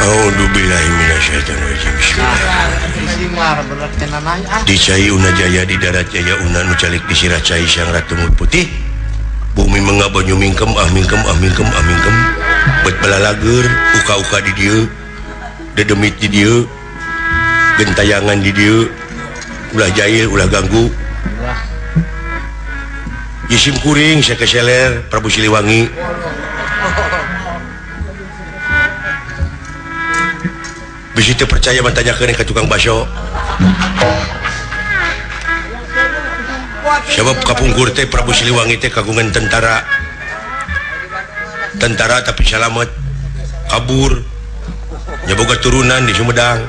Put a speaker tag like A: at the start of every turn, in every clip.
A: A'udzubillahi minasyaitonirrajim. Bismillahirrahmanirrahim. Di cai una jaya di darat jaya una nu calik di sirah cai sang ratu putih. Bumi mengaba nyumingkem ah mingkem ah mingkem ah mingkem. Bet balalager uka-uka di dieu. Dedemit di dieu. Gentayangan di dieu. Ulah jahil ulah ganggu. Isim kuring sakeseler Prabu Siliwangi. Bisi teu percaya mah tanyakeun ka tukang baso. Sebab kapungkur teh Prabu Siliwangi teh kagungan tentara. Tentara tapi salamet kabur. Nya boga turunan di Sumedang.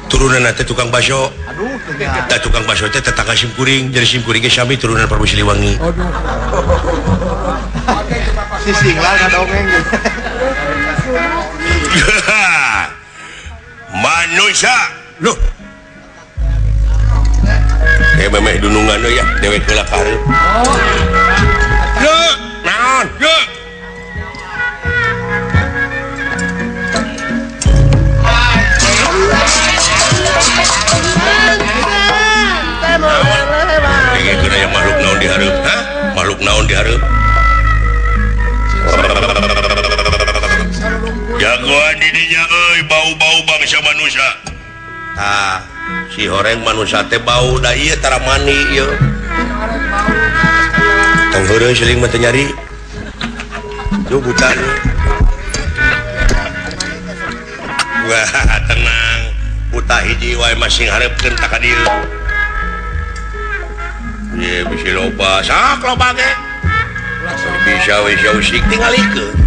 A: Turunan teh tukang baso. Tah tukang baso teh tetangga sim kuring, jadi sim kuring ge sami turunan Prabu Siliwangi.
B: Sisinglah kadongeng.
A: Manusia loh. Kayak memeh dunungan ya, dewek heula ka hareup. Loh, naon? Loh. Dengekeun aya makhluk naon di hareup? Hah? Makhluk naon di hareup? Jagoan didinya euy, bau-bau bangsa manusia. Tah, si horeng manusia teh bau da ieu tara mani ieu. Tong heureuy seling mah teu nyari. Duh buta. Wah, tenang. Buta hiji wae masing hareupeun ta ka dieu. Ye bisi loba, sak loba ge. Bisa we usik tingalikeun.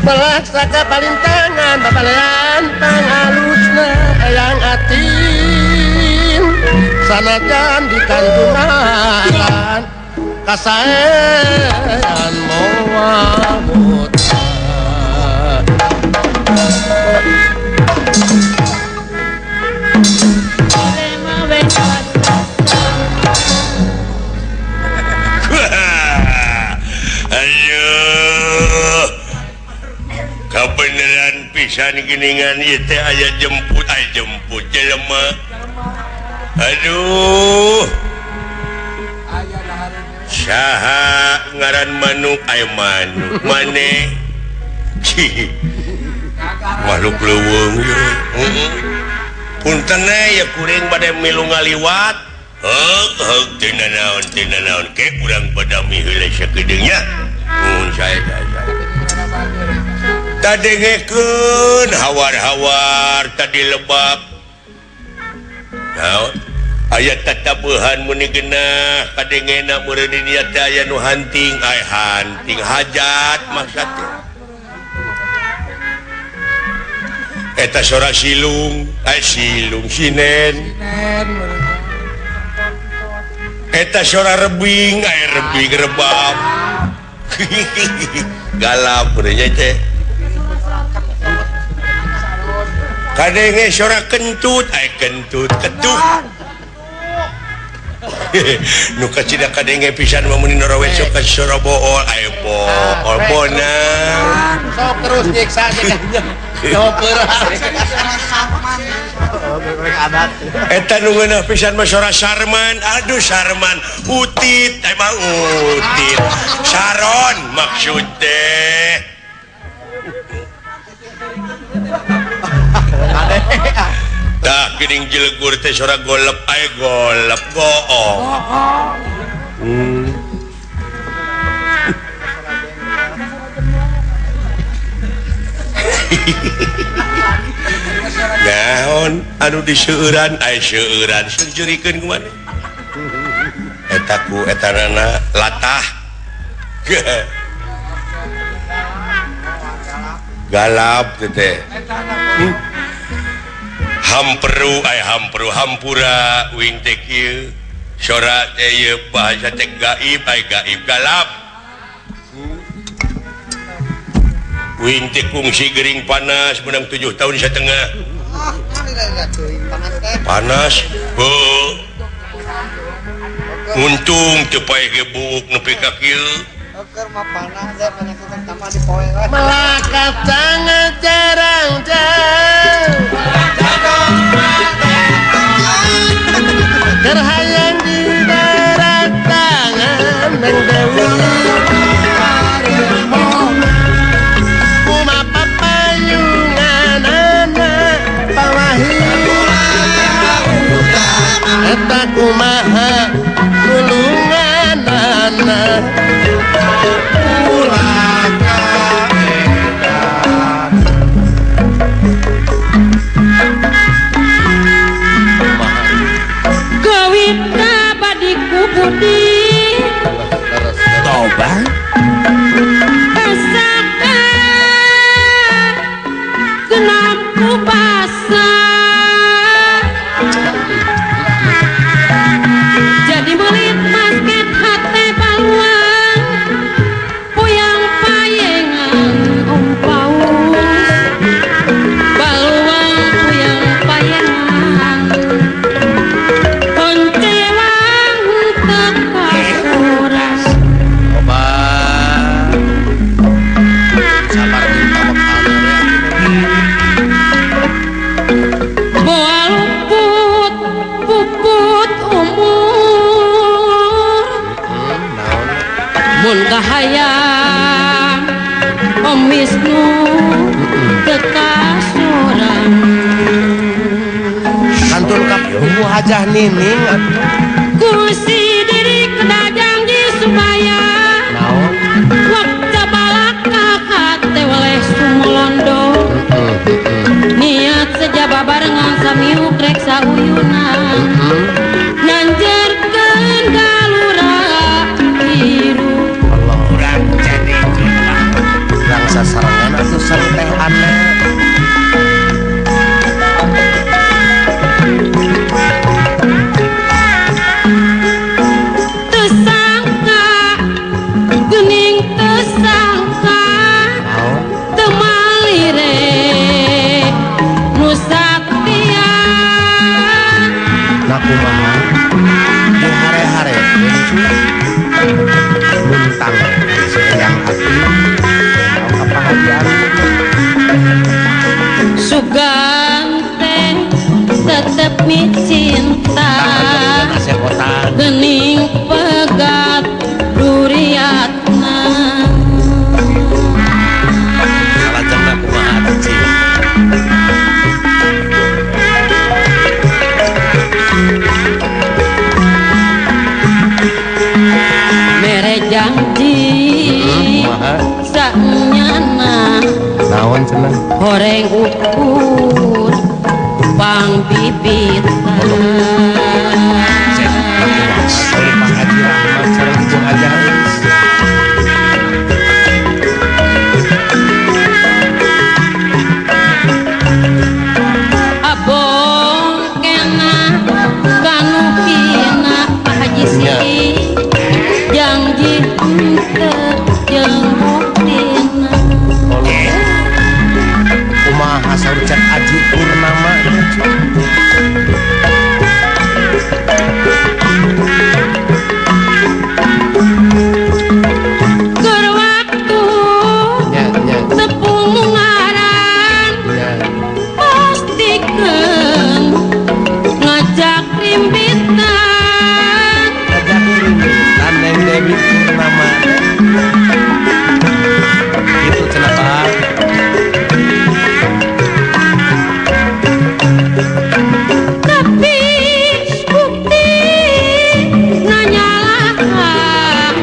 C: Belaksaka palintangan babalean pangalusna eyang atin sanajan di kandungan kasaean moal buta.
A: Aduh, kabeneran pisan geningan ieu teh aya jemput, aya jemput jelema. Aduh. Saha ngaran manuk aya manuk mane? Makhluk leuweung ieu. Punten ya kuring bade milu ngaliwat. Heug heug teu nanaon teu nanaon ke urang badami heula sakedeung nya. Mun sae sae. Tadengekeun hawar-hawar tadi lebak. Naon? Aya tatabuhan muni genah kadengena meureun dinya teh aya nu hanting, ay hanting hajat maksud teh. Eta sora silung, ay silung sinen. Eta sora rebing, ay rebing rebab. Galap meureun teh. Kadenge sora kentut, ay kentut ketuk. Nu kacida kadenge pisan mah mun norowe sok ka sora bool, ay bool bonang.
C: Sok terus nyiksa ge.
A: Eta nu ngeunah pisan mah sora Sarman. Aduh Sarman, utit emang utit. Saron maksud teh. Tah geuning jelegur teh sora golep aya golep goong. Naon anu diseueuran aya seueuran seujurikeun kumaha eta ku etanana latah. Galap teh. Hamperu ay hamperu hampura uing teh kieu. Sora teh ieu bahasa teh gaib ay gaib galap. Uing teh kungsi gering panas menang 7 tahun setengah. Panas. Heuh. Untung teu paeh ge buuk nepi ka kieu.
C: Melaka tangan jarang jauh terhayang di darat tangan Neng Dewi kuma papayungan anak pawahi eta kumaha nulungan anak
D: Toba
E: Kasaka genap kubasa jadi melit basket hate baluang puyang payengan om paus baluang puyang payengan koncewang tekasuras. Boa luput puput umur mun kahayang Om Wisnu kekasuran
C: kantun ka Bu Hajah Nining atuh
E: kursi diri kena janji supaya
C: naon
E: waktu balaka kate weleh sumolondo niat sejaba barengan samiuk rek sauyunan nanjerkeun galura biru
D: urang jadi
C: urang sasarengan atuh sareng teh aneh.
E: Tersangka gening tersangka temalire nusaktia
C: nah kumaha di hare-hare muntang sayang hati apa hadiah
E: sugan teh tetep micinta gening pegat duriatna
D: salajengna kumaha atuh
E: mere janji saknyana
C: naon cenah
E: horeng ukur pang bibitan
C: Pak Haji Rahmat sareng Ibu Hajah Elis.
E: Abong kena kanu kina Pak Haji si janji henteu jeung buktina.
C: Kumaha saur Cak Aji Purnama
E: Keur waktu tepung ngaran pastikeun ngajak rimbitan
C: ngajak rimbitan Neng Dewi Purnama itu cenah Pak.
E: Tapi bukti nanyalahan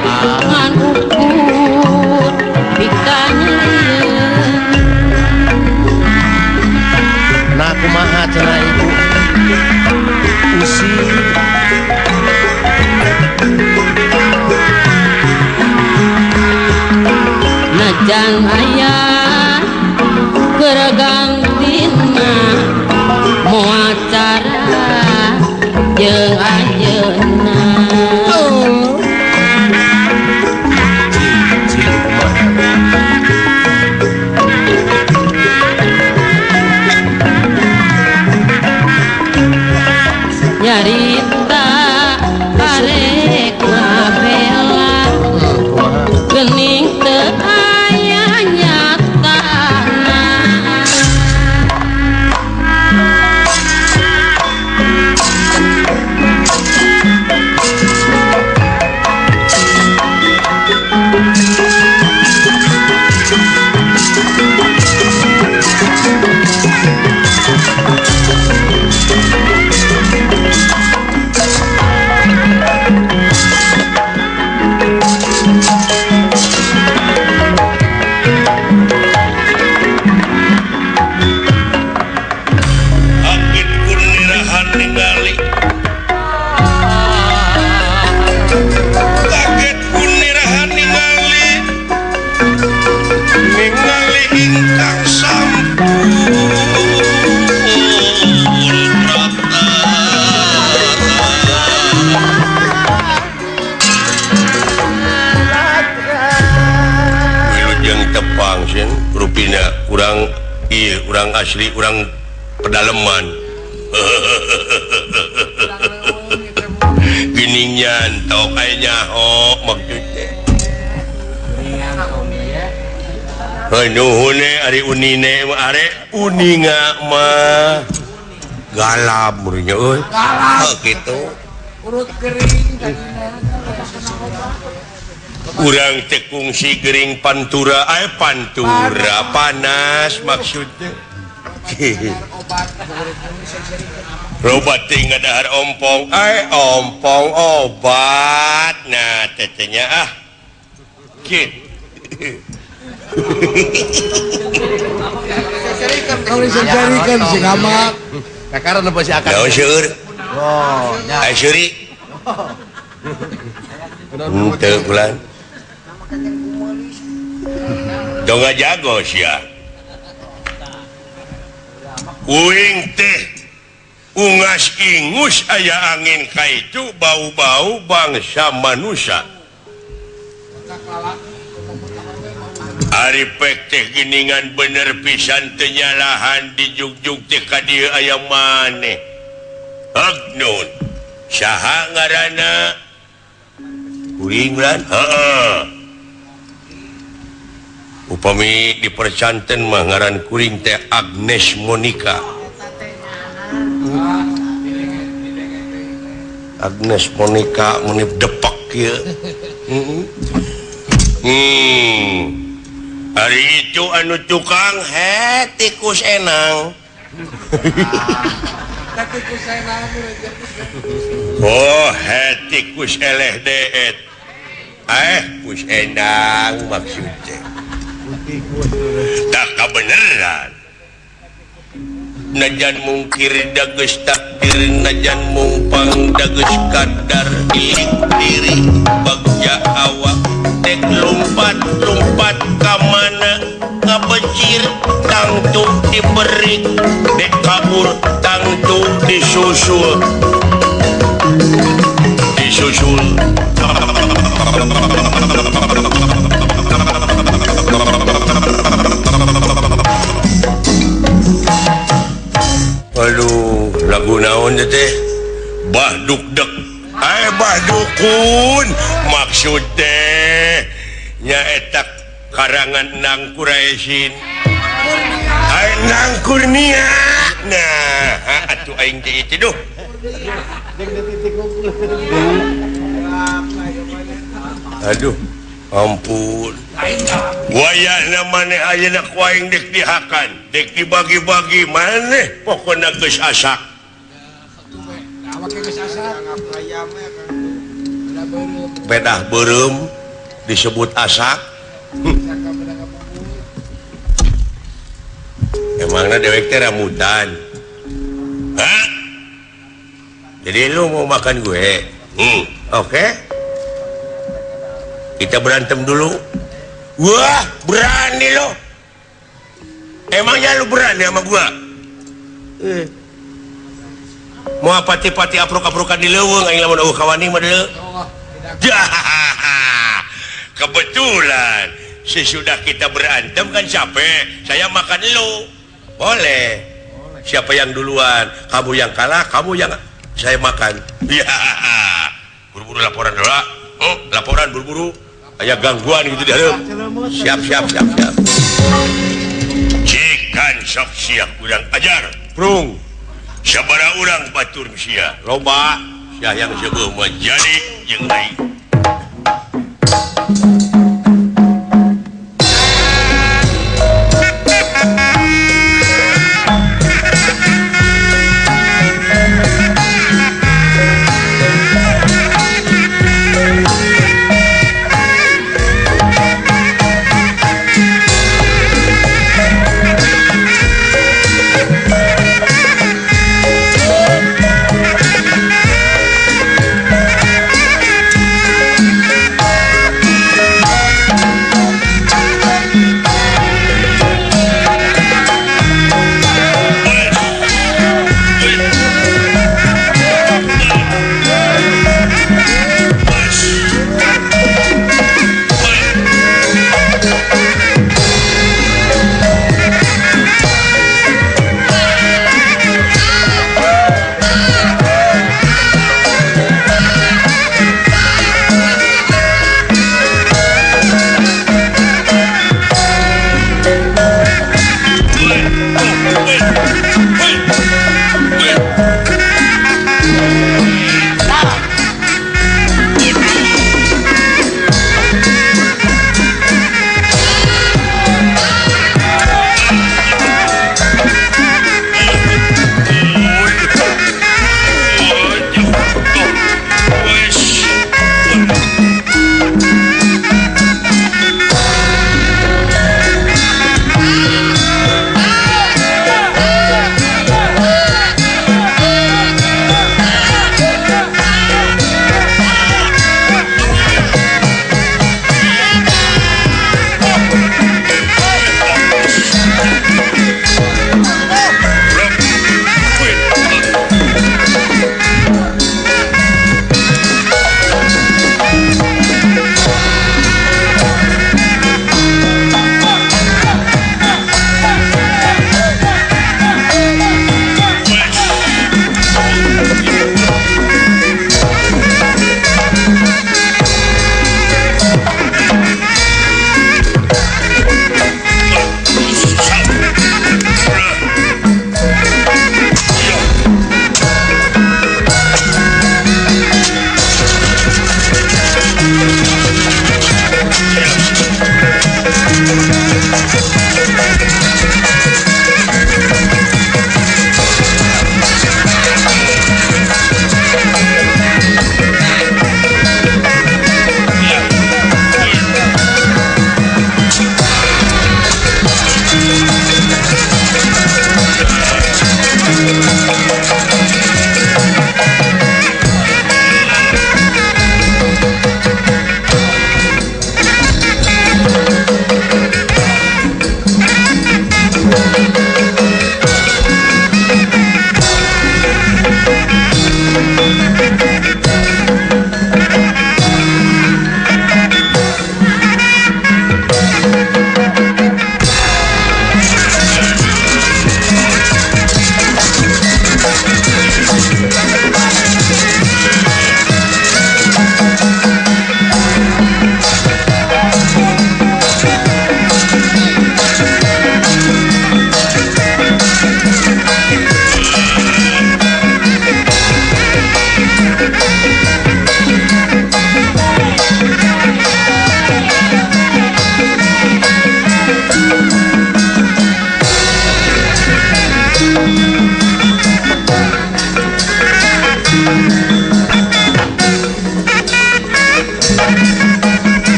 E: ngan ukur pikanyieun.
C: Nah kumaha cenah ibu usi
E: najan aya Keur gantina moal cara jeung anjeunna. Nyarita arek ngabela gening teu aya nyatana.
A: Kurang iya, urang asli, urang pedalaman. Geningan tau kayaknya oh maksudnya. Nuhun ari unine are uninga mah galap murnya euy. Galap kitu.
B: Urut gering
A: urang tekung si gering pantura pantura panas maksudnya. Robat tinggal dahar ompong ompong obat nah tetenya ah gitu. Dong jago sia. Uing teh ungas ingus aya angin kaitu bau-bau bangsa manusia. Ari pek teh geningan bener pisan teu nyalahan dijugjug teh ka dieu aya maneh. Agnun saha ngaranna? Kuring lan? Heeh. Upami dipercanten mah ngaran kuring teh Agnes Monica. Agnes Monica menip depak kieu. Hari itu anu tukang he tikus enang. Oh he tikus eleh deet. Kus enang maksudnya. Tak kebenaran. Najan mungkir dageus takdir, najan mumpang dageus kadar, ilik diri bagja awak dek lompat-lompat ka mana ngabecir tangtu diberi dek kabur tangtu disusul disusul. Aduh, lagu naon teh? Bah dukdek. Bah dukun maksud teh nyaeta karangan Nang Kuraisin. Nang Kurnia. Nah, atuh aing teh itu duh. Aduh, ampun. Wayahna maneh ayeuna ku aing dek dihakan, dek dibagi-bagi maneh pokona geus asak. Pedah beureum disebut asak. Emangna dewek teh ramutan. Hah? Jadi lu mau makan gue? Oke. Kita berantem dulu. Wah, berani lo. Emangnya lu berani sama gua? Mau pati-pati apruk-aprukan di leuweung aing lamun eueuh kawani mah deuleu. Kebetulan sesudah kita berantem kan capek, saya makan lu. Boleh. Siapa yang duluan? Kamu yang kalah, kamu yang saya makan. Ya. Buru-buru laporan dulu. Oh, laporan buru-buru. Aya gangguan gitu di hareup. Siap, siap, siap, siap. Cikan sok siap urang ajar. Prung. Sabaraha urang batur sia. Loba sia yang seubeuh mah jadi jeung aing.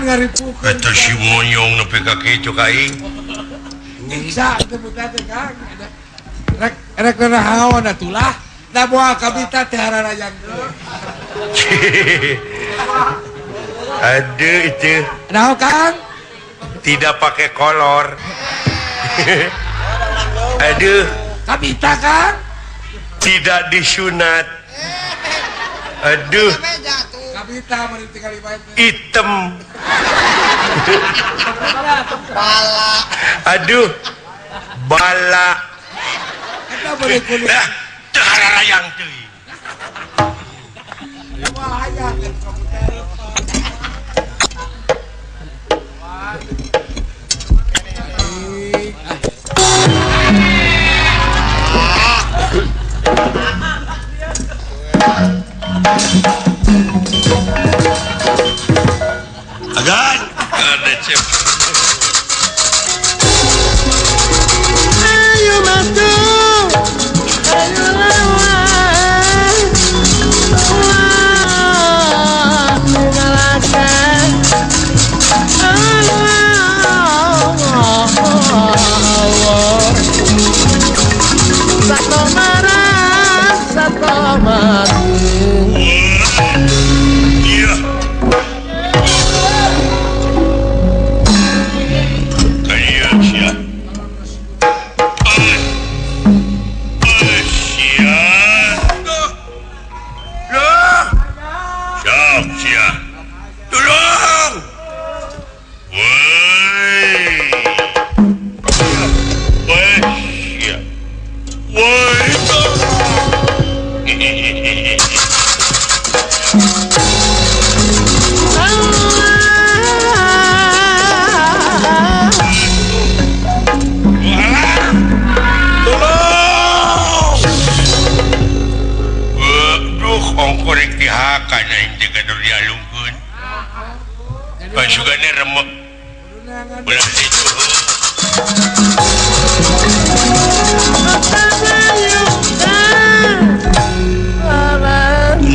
B: Pan ngaripukeun.
A: Eta si monyong nepi ka kitu ka aing.
B: Nyiksa teh buta teh Kang. Rek rek naon atulah. Da moal kabita teh hararayang.
A: Aduh itu.
B: Naon Kang?
A: Tidak pakai kolor. Aduh.
B: Kabita Kang?
A: Tidak disunat. Aduh.
B: Kabita meni tinggal bae.
A: Hitam. Bala. Aduh. Bala.
B: Eta boleh kulit.
A: Teu hararayang teuing.
B: Wah hayang komputer.
A: Agan, ada cep.
E: Ayo masuk, ayo lawan, wah mengalahkan Allah, Allah. Satu marah, satu mati.
A: Iya. Kayak sia. Sia. Lah. Siap sia. Tolong. Woi. Woi sia. Woi. Ongkorek dihakan aing teh gadur dialungkeun. Pasugane remek. Belah ditu.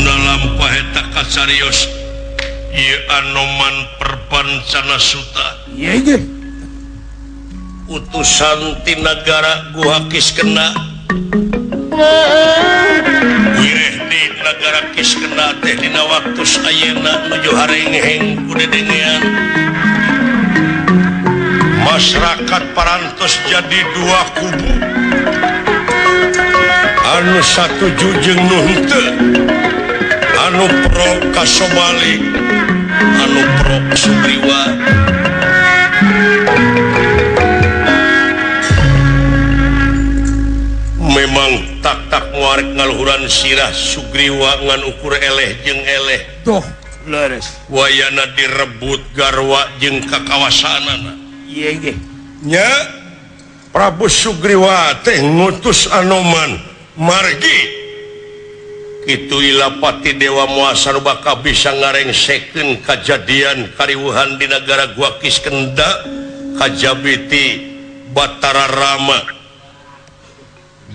A: Lampah eta kasarios ieu Anoman Perpancana Suta.
B: Ieu ge.
A: Utusan ti nagara Guha Kiskena. Wireh di nagara Kiskena teh dina waktu ayeuna nuju harengheng ku dedengean. Masyarakat parantos jadi dua kubu. Anu satuju jeung nu henteu. Anu pro ka Sobali, anu pro Sugriwa. Memang tak-tak muarek ngaluhuran sirah Sugriwa ngan ukur eleh jeung eleh.
B: Tuh, leres.
A: Wayana direbut garwa jeung kakawasanana.
B: Ieu ge.
A: Nya Prabu Sugriwa teh ngutus Anoman margi. Kitu Ilapati Dewa Muasa bakal bisa ngarengsekeun kajadian kariweuhan di nagara Gua Kiskenda kajabiti Batara Rama.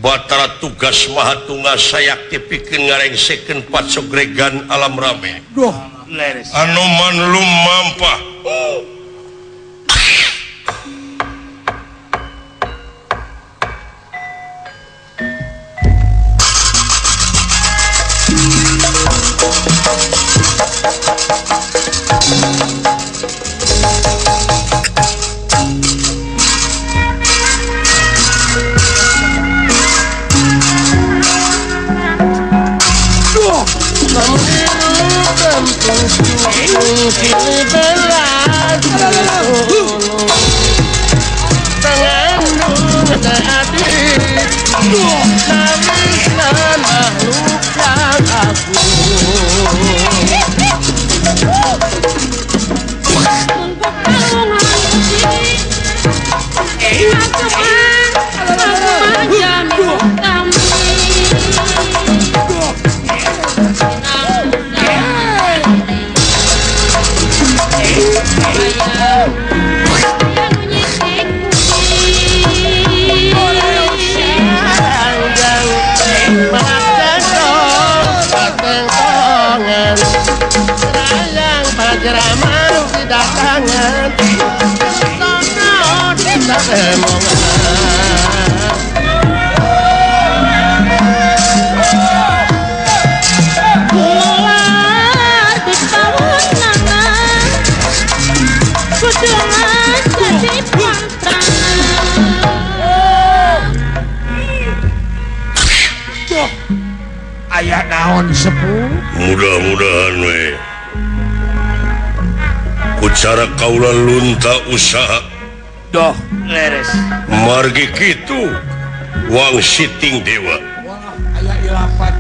A: Batara tugas Mahatunga sayakti pikeun ngarengsekeun patsogregan alam rame.
B: Duh, leres.
A: Anoman lumampah.
B: Aya naon sepuh?
A: Mudah-mudahan we. Ku cara kaula lunta usaha.
D: Doh, leres.
A: Margi kitu wang siting dewa.
B: Aya ilapat.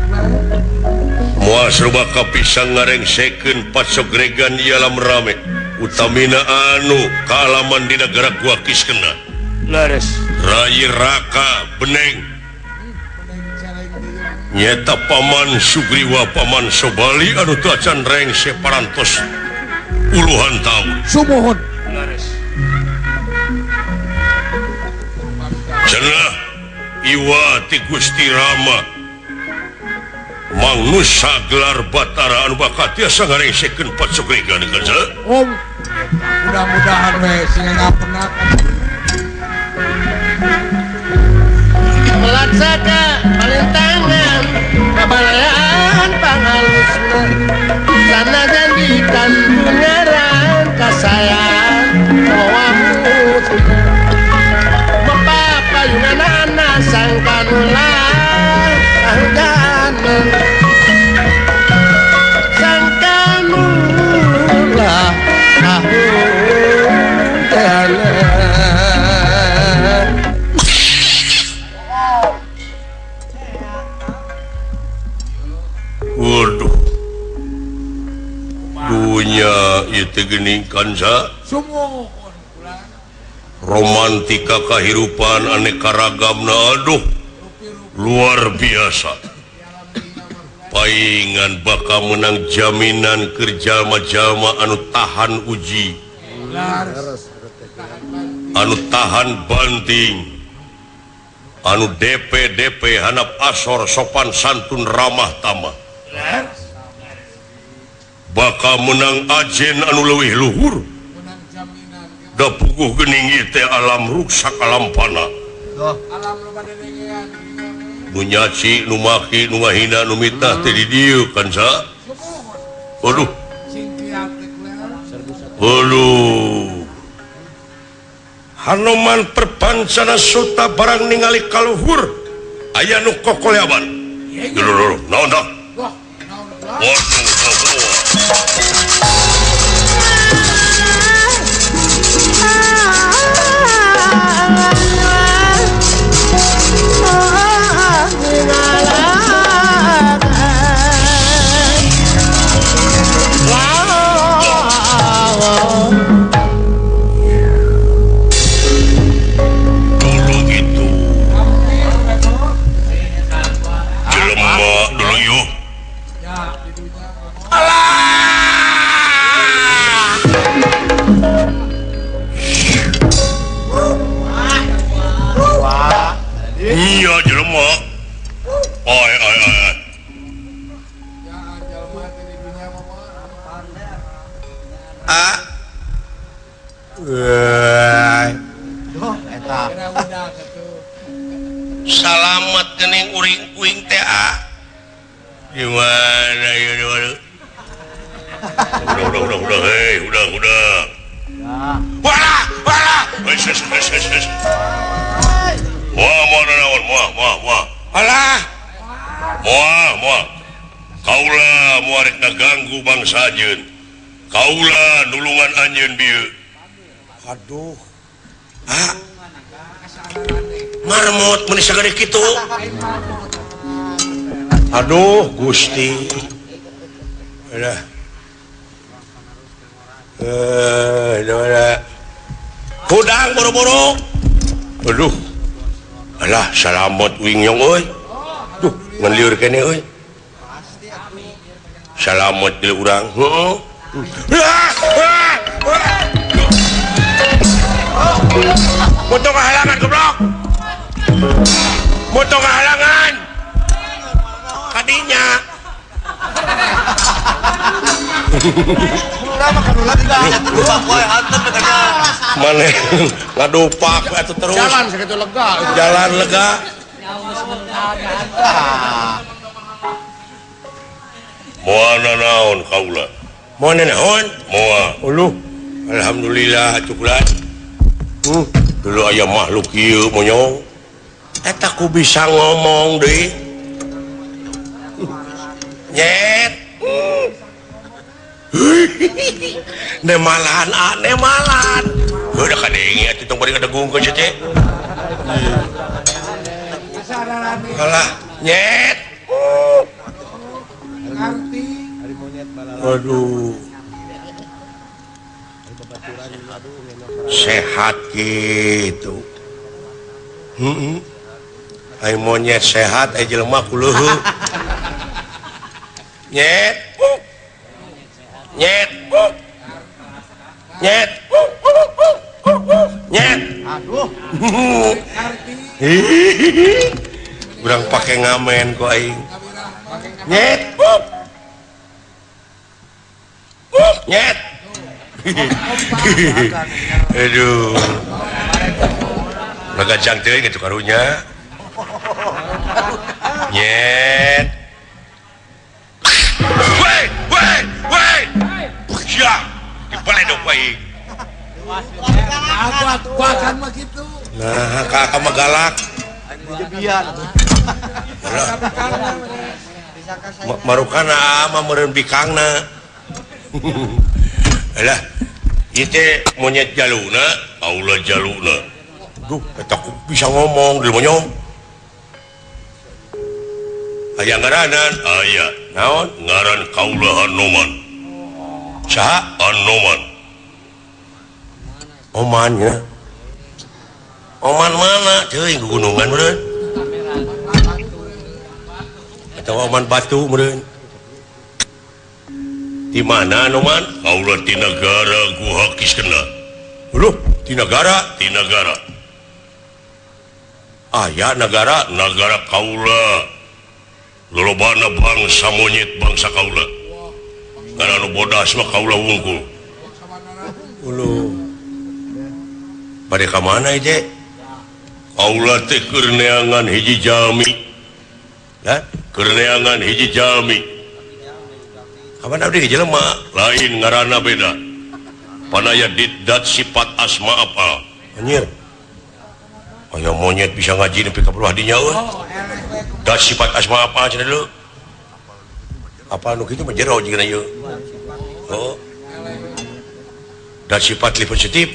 A: Moal serba kapisang ngarengsekeun pasogregan ieu alam rame. Utamina anu kaalaman di negara Gua Kiskena.
D: Leres.
A: Rai Raka Beneng. Nyeta paman Sugriwa paman Sobali anu teu acan rengse parantos puluhan tahun.
B: Sumuhun.
D: Leres.
A: Cenah iwa ti Gusti Rama Mangnusa gelar Batara anu bakal tiasa ngarengsekeun pasogregan kanca.
B: Om, mudah-mudahan we sing ngapenak.
E: Melaksaka palintangan kabalayaan pangalusna sanajan di kandungaran kasayang mawamus mapapayunganana sangkanulah kahujanan sangkanulah kahujanan.
A: Waduh, dunya itu gening kanca. Romantika kehidupan aneka ragamna, aduh luar biasa. Paingan bakal menang jaminan kerja jalma-jalma anu tahan uji, anu tahan banting, anu DP DP hanap asor sopan santun ramah tamah. Bakal menang ajen anu leuwih luhur. Da puguh geuning ieu teh alam ruksak alam fana. Nu nyaci, nu maki, nu ngahina, nu mitnah teh di dieu kanca. Waduh. Waduh. Hanoman perpancana suta barang ningali kaluhur aya nu kokoleaban. Dulu naon tah? Waduh, dulu gitu. Jelema dulu yuk. Alah. Iya jelema. Oi oi oi. Ah. Salamat gening uring kuing teh ah. Gimana ya udah udah udah udah hei udah udah. Wala wala. Wah mau naon wah wah wah. Alah. Moal moal. Kaula moal rek ngaganggu bangsa anjeun. Kaula nulungan anjeun bieu. Aduh. Ah. Marmot meuni sagede kitu. Aduh Gusti. Udah. Udah. Hudang boro-boro. Aduh. Alah salamet uing nyong euy. Duh, ngan lieur keneh euy. Salamet deui urang. Heeh. Motong halangan goblok. Motong halangan. Kadinya. Maneh ngadupak atuh terus.
B: Jalan sakitu lega.
A: Jalan lega. Moal nanaon kaula. Moal nanaon? Moal. Uluh. Alhamdulillah atuh kula. Dulu aya makhluk ieu monyong. Eta ku bisa ngomong deui. Nyet. Nemalan ah, nemalan. Udah kadenge atuh tong bari ngadegungkeun sia teh. Alah, nyet.
B: Ngarti.
A: Aduh. Sehat gitu. Heeh. Ai monyet sehat ai jelema kuleuheuh. Nyet. Nyet. Nyet. Nyet.
B: Aduh.
A: Urang pake ngamen ku aing. Nyet. Nyet. Aduh. Lagajang teuing kitu karunya. Nyet. Woi, woi, woi. Sia, dibaledog aing.
B: Aku akan mah kitu.
A: Nah, kakak mah galak. Marukana mah meureun bikangna. Alah, ieu teh monyet jaluna, kaula jaluna. Duh, eta bisa ngomong di monyong. Aya ngaranan, aya. Naon? Ngaran kaula Hanoman. Saha? Hanoman. Oman ya. Oman mana? Teuing gunungan meureun. Atawa oman batu meureun. Di mana Anoman? Kaula ti nagara Guha Kiskenda. Loh, ti nagara? Ti nagara. Aya nagara, nagara kaula. Lolobana bangsa monyet bangsa kaula. Karena anu bodas mah kaula wungkul. Uluh. Bade ka mana ieu? Kaula teh keur neangan hiji jalmi. Hah? Keur neangan hiji jalmi. Kapan abdi jelema? Lain ngaranna beda. Panaya diddat sifat asma apa? Anjir. Aya monyet bisa ngaji nepi ka belah dinya euy. Dat sifat asma apa cenah dulu? Apa nu kitu mah jero jeung ieu. Oh. Dat sifat li positif.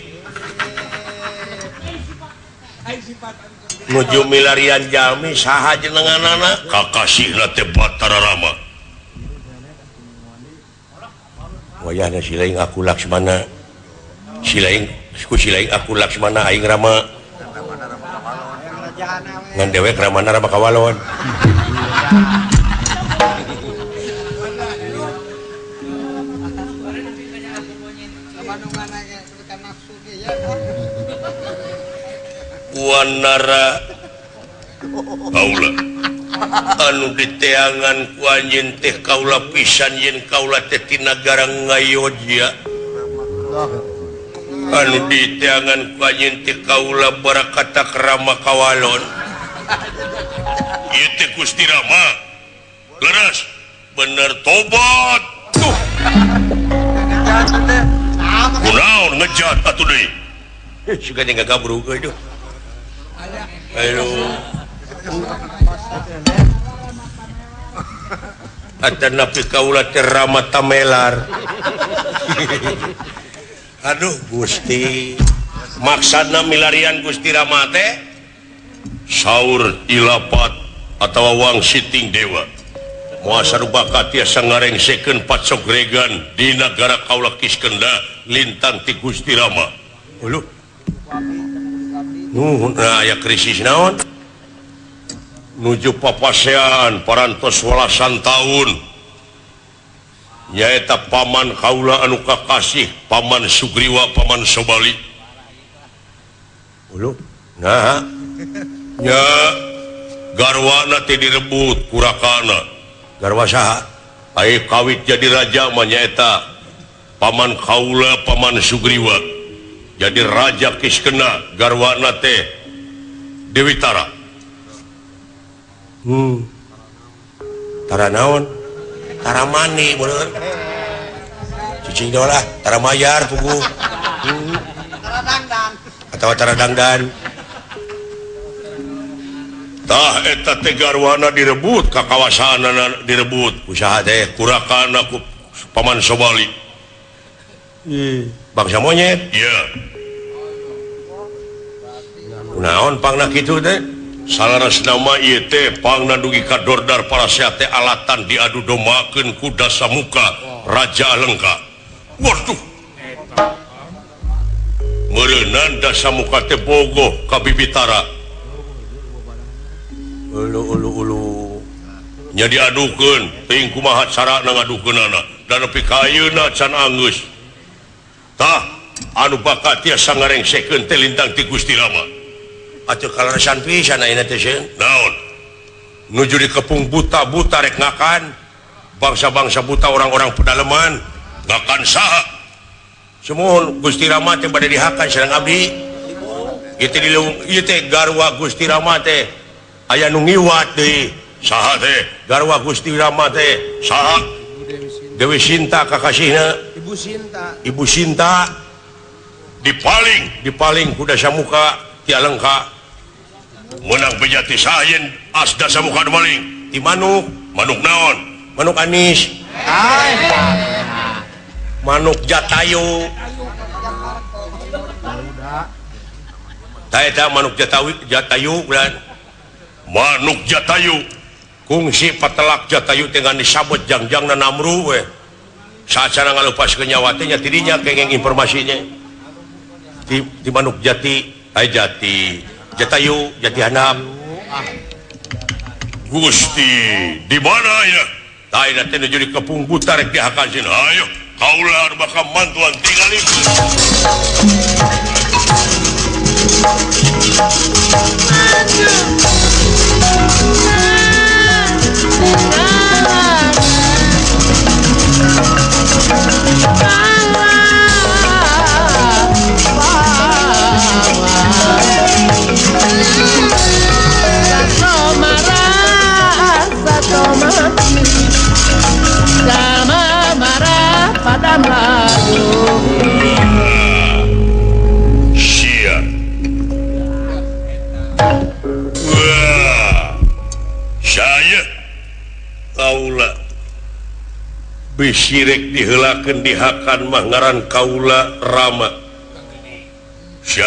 A: Nuju milarian jalmi saha jenenganana? Kakasihna teh Batara Rama. Wayahna silaing aku Laksmana. Silaing ku silaing aku Laksmana aing Rama. Ngan dewek Ramana Rama kawalon. Wanara kaula anu diteangan ku anjeun teh kaula pisan yen kaula teh ti nagara Ngayodya. Anu diteangan ku anjeun teh kaula barakata Rama kawalon. Ieu teh Gusti Rama. Leres bener tobat. Tuh. Kunaon ngejat atuh deui. Sugan jeung gagabrug euy duh. Aduh. Atanapi kaula teh Rama tamelar. Aduh Gusti. Maksadna milarian Gusti Rama teh saur ilapat atawa wangsiting dewa. Moal sarubaka tiasa ngarengsekeun patsogregan di nagara kaula Kiskenda lintang ti Gusti Rama. Uluh. Nuhun nah aya krisis naon? Nuju papasean parantos walasan taun. Nyaeta paman kaula anu kakasih, paman Sugriwa, paman Sobali. Uluh, nah. Nya garwana teh direbut kurakana. Garwa saha? Ai kawit jadi raja mah nyaeta paman kaula, paman Sugriwa. Jadi raja Kiskenda garwana teh Dewi Tara. Tara naon? Tara mani bener. Cicing dolah, tara mayar puguh. Tara dangdan. Atau tara dangdan. Tah eta teh garwana direbut ka kawasanana direbut ku saha teh kurakana ku Paman Sobali. Bangsa monyet. Iya. Kunaon pangna kitu teh? Salaras nama ieu teh pangna dugi ka Dordar Parasea teh alatan diadu dombakeun ku Dasamuka Raja Alengka. Waduh. Meureunan Dasamuka teh bogoh ka Bibitara. Ulu ulu ulu. Nya diadukeun, teuing kumaha carana ngadukeunana da nepi ka ayeuna can anggeus. Tah, anu bakal tiasa ngarengsekeun teh lintang ti Gusti Rama. Atuh kaleresan pisan ayeuna teh sieun. Naon? Nuju dikepung buta-buta rek ngakan. Bangsa-bangsa buta orang-orang pedaleman ngakan saha? Sumuhun Gusti Rama teh bade dihakan sareng abdi. Ieu teh dileuweung ieu teh garwa Gusti Rama teh aya nu ngiwat deui. Saha teh? Garwa Gusti Rama teh saha? Dewi Sinta kakasihna.
C: Ibu Sinta.
A: Ibu Sinta dipaling ku Dasamuka ti Alengka. Meunang bejati saha yen as Dasamuka nu maling? Ti manuk. Manuk naon? Manuk anis. Manuk jatayu. Tah eta manuk jatayu bulan. Manuk jatayu kungsi patelak jatayu teh ngan disabet jangjangna namru we. Sacara ngalupaskeun nyawa teh nya tidinya kenging informasinya. Di manuk jati, ai jati, jatayu, jati handap. Gusti, di mana ya? Tah eta teh nuju dikepung buta rek dihakan sieun. Ayo, kaula anu bakal mantuan tingali.
E: Sama marah pada Melayu.
A: Sia. Wah. Saya kaula bisirek diheulakeun dihakan mah ngaran kaula Rama. Sia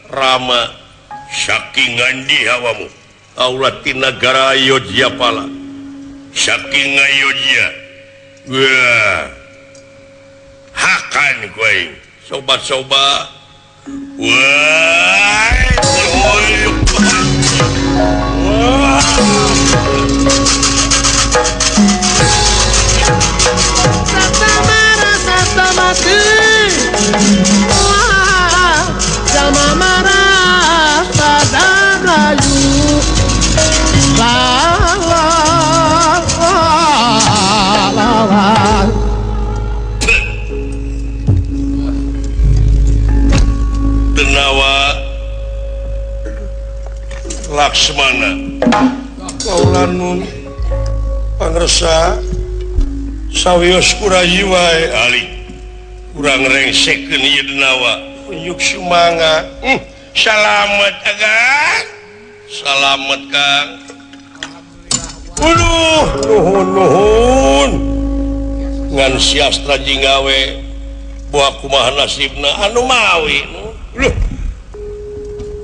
A: Rama saking ngandi hawamu. Kaula ti nagara Yogyapala. Saking Ayodhya. Wah. Hakan ku aing. Sobat-sobat. Wah. Wah.
E: Sata marah sata mati. Wah, sama marah pada Melayu. La la la la.
A: Denawa Laksmana kaula nun pangresa sawios kurayi wae ali kurang rengsekeun ieu denawa unjuk sumanga. Salamet Kang, salamet Kang. Aduh, nuhun nuhun ngan siastra jingawe buah kumaha nasibna anu mawi. Loh,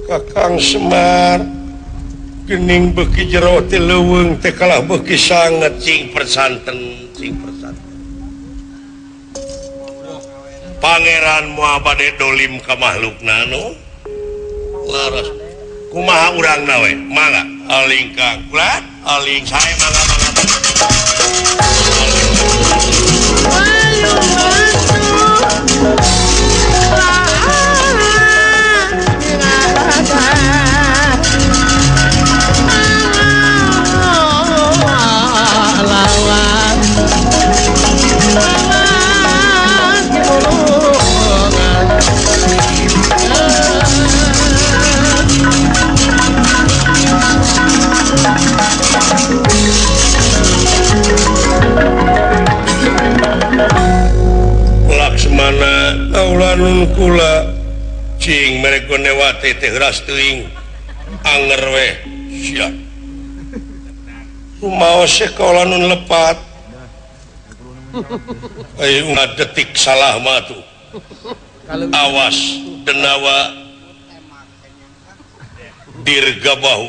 A: Kakang Semar gening beuki jero teh leuweung teh kalah beuki sanget cing persanten cing persanten. Pangeran moal bade dolim ka makhlukna nu laras. Kumaha urangna we? Mangga aling Kang. Kula aling sae mangga mangga. Laksmana kaulanun kula cing mereka newate teh ras teuing anger we Sia. Rumaos sekolah nun lepat. Ayo detik salah mah tuh. Awas denawa dirgabahu.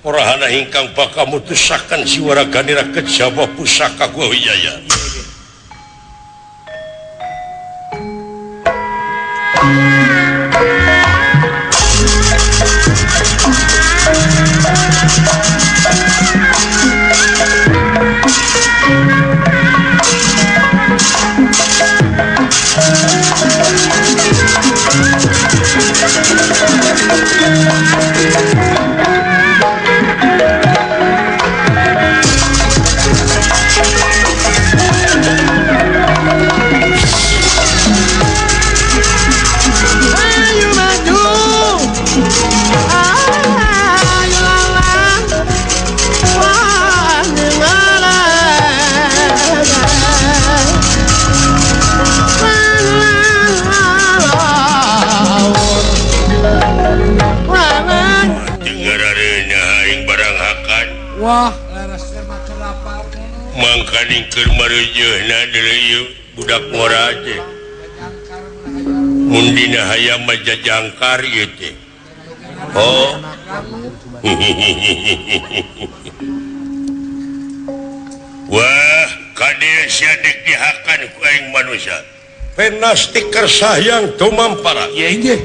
A: Orahana ingkang bakal mutusakan siwara ganira kejaba pusaka Gua Wijaya.
B: Wah, leres mah keur lapar.
A: Mangkaning keur mareujeuhna deui budak ngora teh. Mun dina hayam mah jajangkar ieu teh. Oh. Wah, kadieu sia deuk dihakan ku aing manusia. Penasti kersahyang tumampara.
B: Ieu inggih.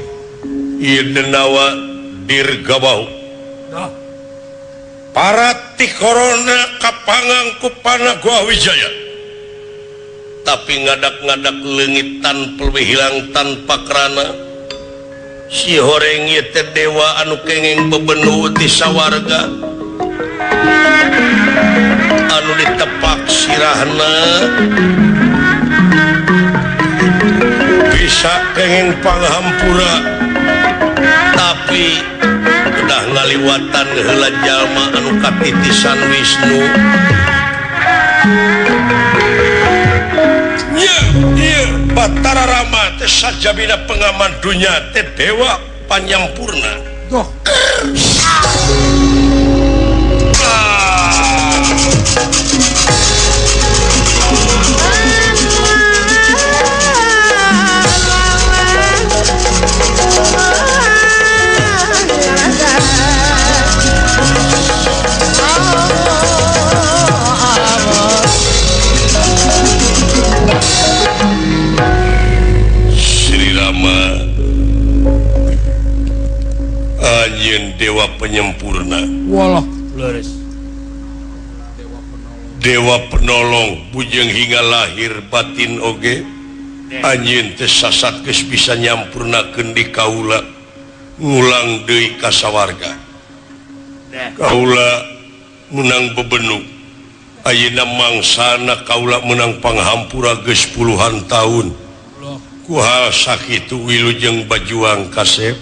A: Ieu denawa dirgabahu.
B: Dah.
A: Parati corona kapangang kupana Gua Wijaya. Tapi ngadak-ngadak leungit tanpa hilang tanpa kerana. Si horeng ieu teh dewa anu kenging bebenu ti sawarga. Anu ditepak sirahna bisa kenging panghampura. Tapi udah ngaliwatan heula jalma anu katitisan Wisnu. Nya, ieu Batara Rama teh sajabina pengaman dunya teh dewa panyampurna.
B: Duh.
A: Anjeun dewa penyempurna.
B: Walah, leres.
A: Dewa penolong bujeng hingga lahir batin oge. Anjeun teh sasat geus bisa nyampurnakeun di kaula ngulang deui ka sawarga. Kaula menang bebenuk. Ayeuna mangsana kaula menang panghampura geus puluhan tahun. Ku hal sakitu wilujeng bajuang kasep.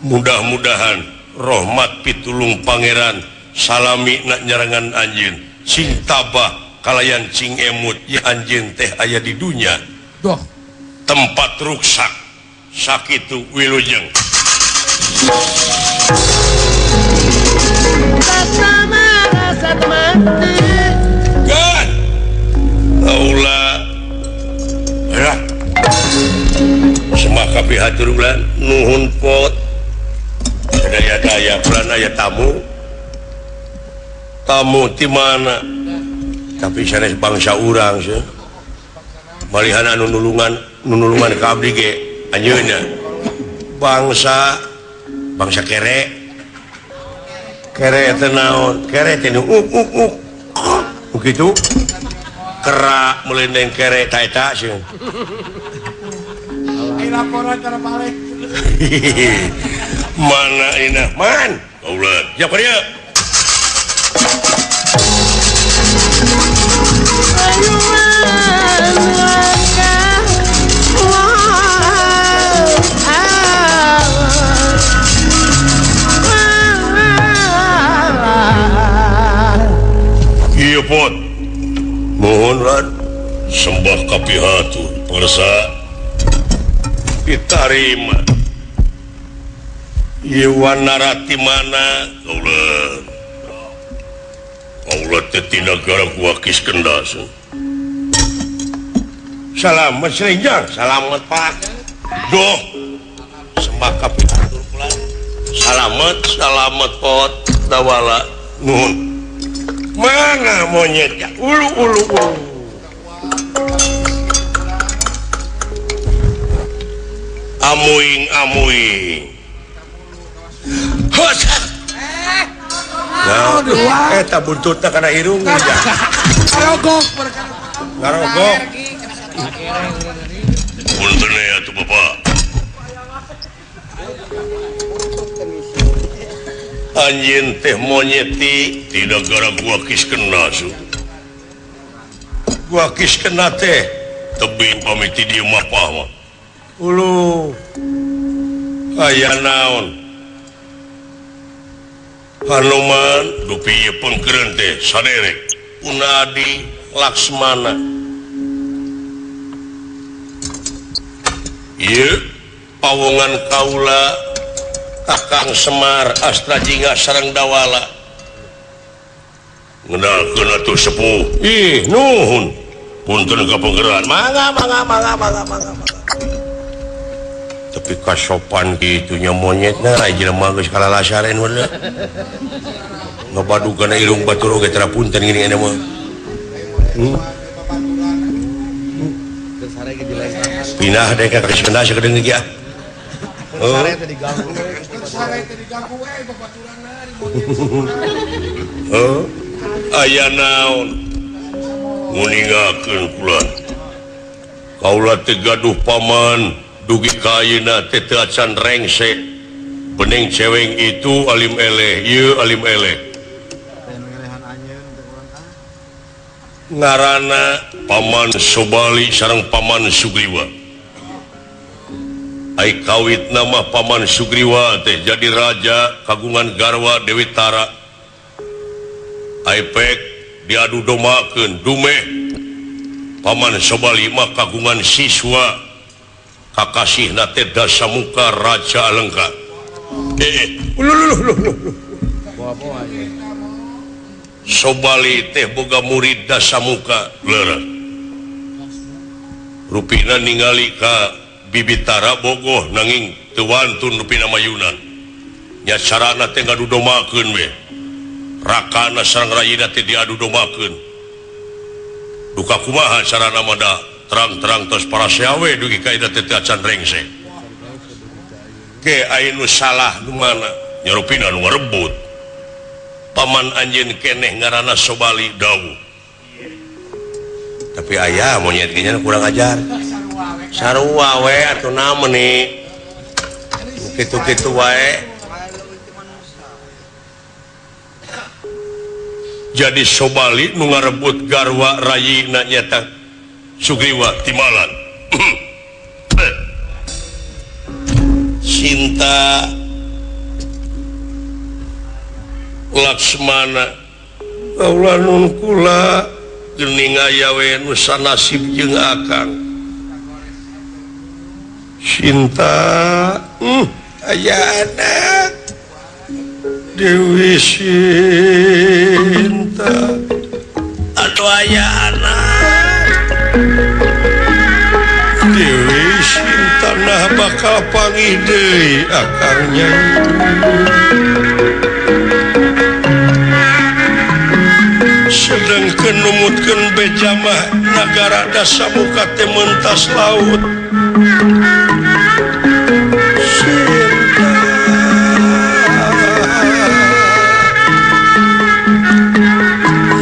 A: Mudah-mudahan rahmat pitulung pangeran salami nak nyerangan anjeun cing tabah kalayan cing emut ya anjeun teh aya di dunya.
B: Duh.
A: Tempat ruksak sakitu wilujeng. Gan kaula lah semaka pihatur bulan nuhun pot daya-daya bulan aya tamu tamu di mana tapi sanes bangsa urang sih malihan anu nulungan ka abdi ge anjeunna bangsa bangsa kere kere teh naon kere teh nu uk uk uk kitu kerak melendeng kere ta eta sih
B: ai laporan cara balik.
A: Mana inah man kaula ya ka dieu. Ieu pot mohon rad sembah kapihatur parsa ditarima. Ieu Wanarati mana kaula kaula teh ti nagara Gua Kiskenda. Salamat Serinjang, salamat Pak. Doh sembah kapitur kula. Salamat, salamat pot dawala. Nuhun. Mana monyet ya? Ulu ulu ulu. Amuing amuing. Hos. Nah, eta buntutna kana irung ya.
B: Ngarogok,
A: ngarogok. Punten ya atuh Bapak. Anjeun teh monyeti ti nagara Gua Kiskenda su. Gua Kiskenda teh tebing pamit di dieu mah mah. Ulu. Aya naon? Hanuman dupi ieu pengkeureun teh saderek Unadi Laksmana. Ieu pawongan kaula Kakang Semar Astra Jingga sareng Dawala. Ngendalkeun atuh sepuh. Ih, nuhun. Punten ka penggeran. Mangga mangga mangga mangga mangga. Tapi kasopan kitu nya monyetna ra jelema geus kalalasaren we. Ngabadugana irung batur oge tara punten gini aya mah. Pindah deh ka Kiskenda sakedeung ge ah. Oh. Aya naon nguningakeun kula. Kaula teh gaduh paman dugi ka ayeuna teh teu acan rengse. Bening ceweng itu alim eleh, ieu alim eleh. Ngaranna Paman Sobali sareng Paman Sugriwa. Ai kawit nama Paman Sugriwa teh jadi raja kagungan garwa Dewi Tara. Ai pek diadu domakeun dumeh. Paman Sobali mah kagungan siswa kakasihna teh Dasamuka Raja Alengka. Sobali teh boga murid Dasamuka leureuh. Rupina ningali ka Bibitara bogoh nanging teu wantun rupina mayunan. Nya carana teh ngadu domakeun we. Rakana sareng rayina teh diadu domakeun. Duka kumaha carana mah da terang-terang tos parasea we dugi ka eta teh teu acan rengse. Ge aya nu salah nu mana? Nya rupina nu ngarebut. Paman anjeun keneh ngaranna Sobali dawuh. Tapi aya monyet ge nya kurang ajar. Sarua we atuh naon nih kitu-kitu wae. Jadi Sobali nu ngarebut garwa rayina nyata Sugriwa timalan. Sinta Laksmana kaula nun kula geuning aya we nu sanasib jeung akang. Cinta aya anak Dewi Sinta atau aya anak Dewi Sinta nah bakal panggih deui akangnya. Sedengkeun numutkeun beja mah nagara Dasamuka teh mentas laut. Cinta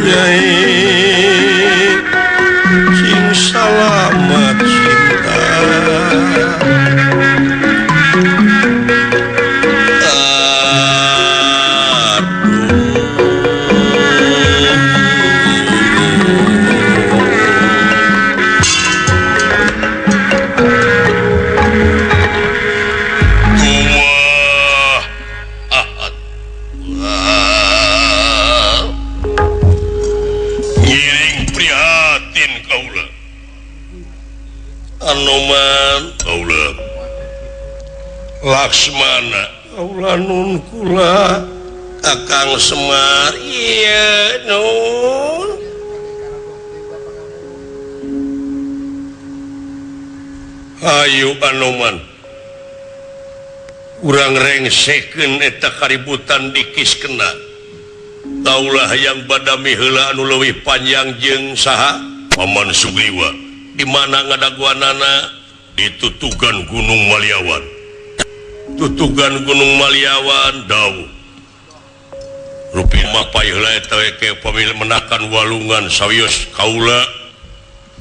A: Nyai sing salamat cinta. Anoman kaula Laksmana Kaula nun kula Kakang Semar iya nun. Ayo Anoman urang rengsekeun eta kaributan di Kiskenda. Taulah yang badami heula anu leuwih panjang jeung saha Paman Sugriwa. Di mana ngadaguanana ditutugan Gunung Maliawan. Tutugan Gunung Maliawan dawuh rupi mapay heula eta we ke pamil menakan walungan sawios kaula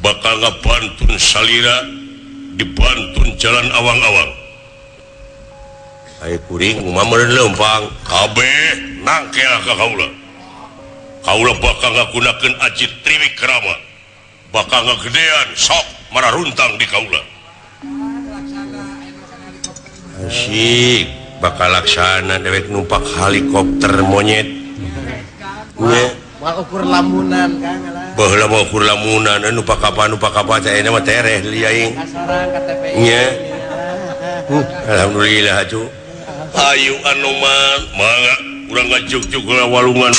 A: bakal ngabantun salira dibantun jalan awang-awang. Ayo kuring mah meureun leumpang kabeh nangkel ka kaula. Kaula bakal ngagunakeun aji Triwikrama, bakal ngagedean sok mararuntang di kaula. Asyik bakal laksana dewek numpak helikopter monyet. Nya
C: moal ukur lamunan Kang lah.
A: Baheula mah ukur lamunan numpak apa teh ayeuna mah tereh deui aing.
C: Kasorang KTP.
A: Nya. Alhamdulillah atuh. Ayo Anoman mangga urang ngajuk-juk heula walungan.